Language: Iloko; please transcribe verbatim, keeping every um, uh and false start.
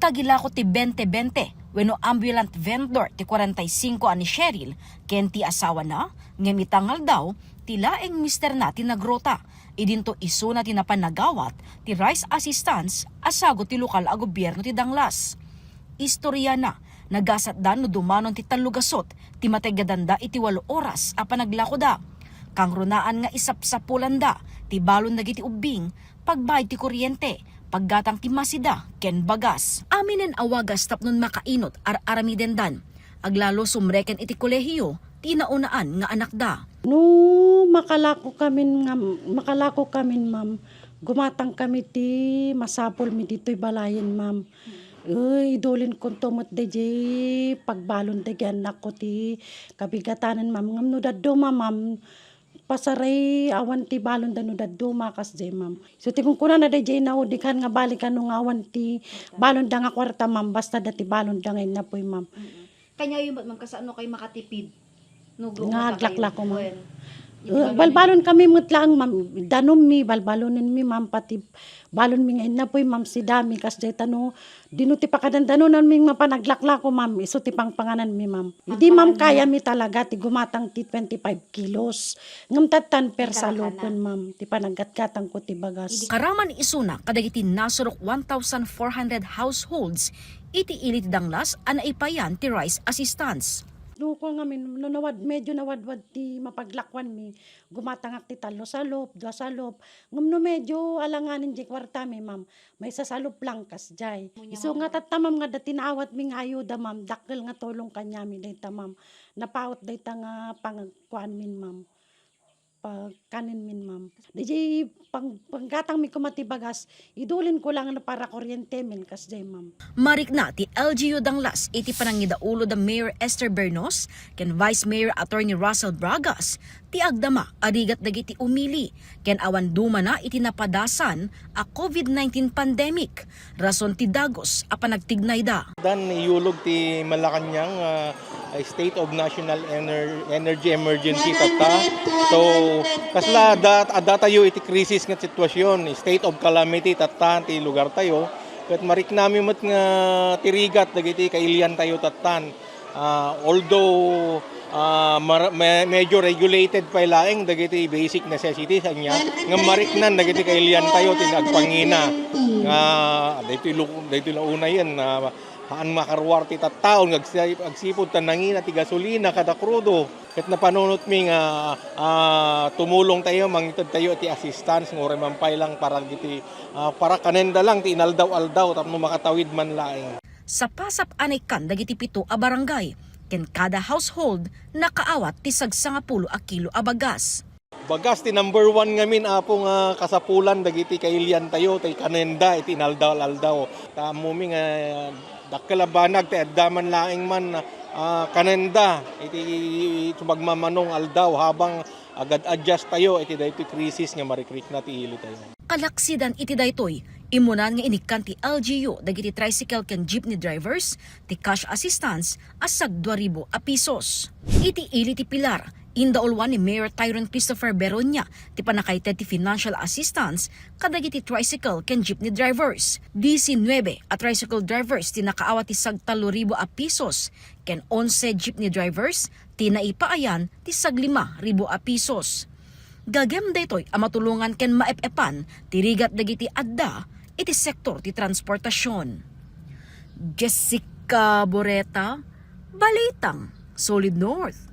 Nagtagilako ti bente-bente wenno ambulant vendor ti kuarenta y singko a ni Cheryl ken ti asawana, ngem ita nga aldaw, ti laeng misterna ti nagruta. Idinto isuna ti napan nagawat ti rice assistance a sagut ti lokal a gobierno ti Danglas. Istoriana, nagasatda no dumanon ti tallo gasut ti mateggadanda iti walo oras a panaglakoda. Kangrunaan nga isapsapulanda ti balon dagiti ubbing, pagbayad ti kuryente, paggatang ti masida ken bagas. Aminen a wagas tapnon makainut ar-aramidendan. Aglalo sumreken iti kolehiyo ti naunaan nga anakda. No makalako kamin nga, makalako kamin, ma'am, gumatang kami ti masapulmi ditoy balayen, ma'am. Uy, idulin konto met daydiay pagbalon dagiti annakko ti kabigatanen, ma'am. Ngem no dadduma, ma'am, pasaray awan ti balonda no dadduma kasdiay, ma'am. So, ti kunkunana daydiay naudikan nga balikan no nga awan ti balonda nga kuarta, ma'am, basta da ti balonda nga innapoy, ma'am. Mm-mm. Kaniayo met, ma'am, kasano kayo makatipid? No, nga aglaklako, ma'am. Iti balon, balbalon kami met laeng, ma'am. Danummi, balbalonenmi, ma'am, pati balonmi nga innapoy, ma'am, sidami, kasdiay ta no, dino ti pakadandanonanmi nga panaglaklako, ma'am. Isu ti pangpangananmi, ma'am. Idi, ma'am, kayami talaga ti gumatang ti twenty-five kilos. Ngem tattan per salupen, ma'am, ti panaggatgatangko ti bagas. Karaman isuna kadagiti nasurok one thousand four hundred households iti ili ti Danglas a naipayan ti rice assistance. No, kua ngamin, no nawad-, medyo nawadwad ti mapaglakuanmi, gumatangak ti tallo salup, dua salup. Ngem no medyo alanganen diay kuartami, ma'am, maysa salup lang kasdiay. Isu nga tatta, ma'am, nga adda ti naawatmi nga ayuda, ma'am, dakkel nga tulong kaniami dayta, ma'am. Napaut dayta nga pangkuanmin, ma'am. Pagkanenmin, ma'am. Daydiay pang-, panggatangmi koma ti bagas, idulinko lang no para kuryente min, kasdiay, ma'am. Marikna ti L G U Danglas iti panangidaulo da Mayor Esther Bernos ken Vice Mayor Attorney Russell Bragas ti agdama a rigat dagiti umili ken awan dumana iti napadasan a covid nineteen pandemic, rason ti dagus a panagtignayda. Dan iyulog ti Malacañang, ah, State of National Ener-, Energy Emergency tatta. So, kasla adda, adda tayo iti krisis nga sitwasyon, state of calamity tatta ti lugar tayo. Ket mariknami met nga ti rigat dagiti kailian tayo tattan. Ah, although, ah, mar-, me-, medyo regulated pay laeng dagiti basic necessities ania, nga mariknan dagiti kailian tayo ti nagpangina. Nga, daytoy lu-, daytoy la unayen, ah, haan makaruar ti tattaon nga agsi-, agsipud ta nangina ti gasolina kada krudo. Ket napanunotmi nga, ah, tumulong tayo, mangited tayo iti assistance, nga uray man pay lang para dagiti, ah, para kanenda lang ti inaldaw-aldaw tapno makatawid man laeng. Sapasap a naikkan dagiti pito a barangay, ken kada household nakaawat ti sagsangapulo a kilo a bagas. Bagas ti number one ngamin, Apo, nga kasapulan dagiti kailian tayo, ti kanenda iti inaldaw-aldaw. Ta ammomi nga dakkel a banag ti adda man laeng man, ah, kanenda iti sumagmamanong aldaw habang agad-adjust tayo iti daytoy krisis nga marikrikna ti ili tayo. Kalaksidan iti daytoy, immunan nga inikkan ti L G U dagiti tricycle ken jeepney drivers ti cash assistance a sagdua ribu a pisos. Iti ili ti Pilar, indauluan ni Mayor Tyron Christopher Beronia ti pannakaited ti financial assistance kadagiti tricycle ken jeepney drivers. Disinnuebe a tricycle drivers ti nakaawat ti sagtallo ribu a pisos ken onse jeepney drivers ti naipaayan ti saglima ribu a pisos. Gagem daytoy a matulongan ken maep-epan ti rigat dagiti adda iti sektor ti transportasion. Jessica Boreta, Balitang Solid North.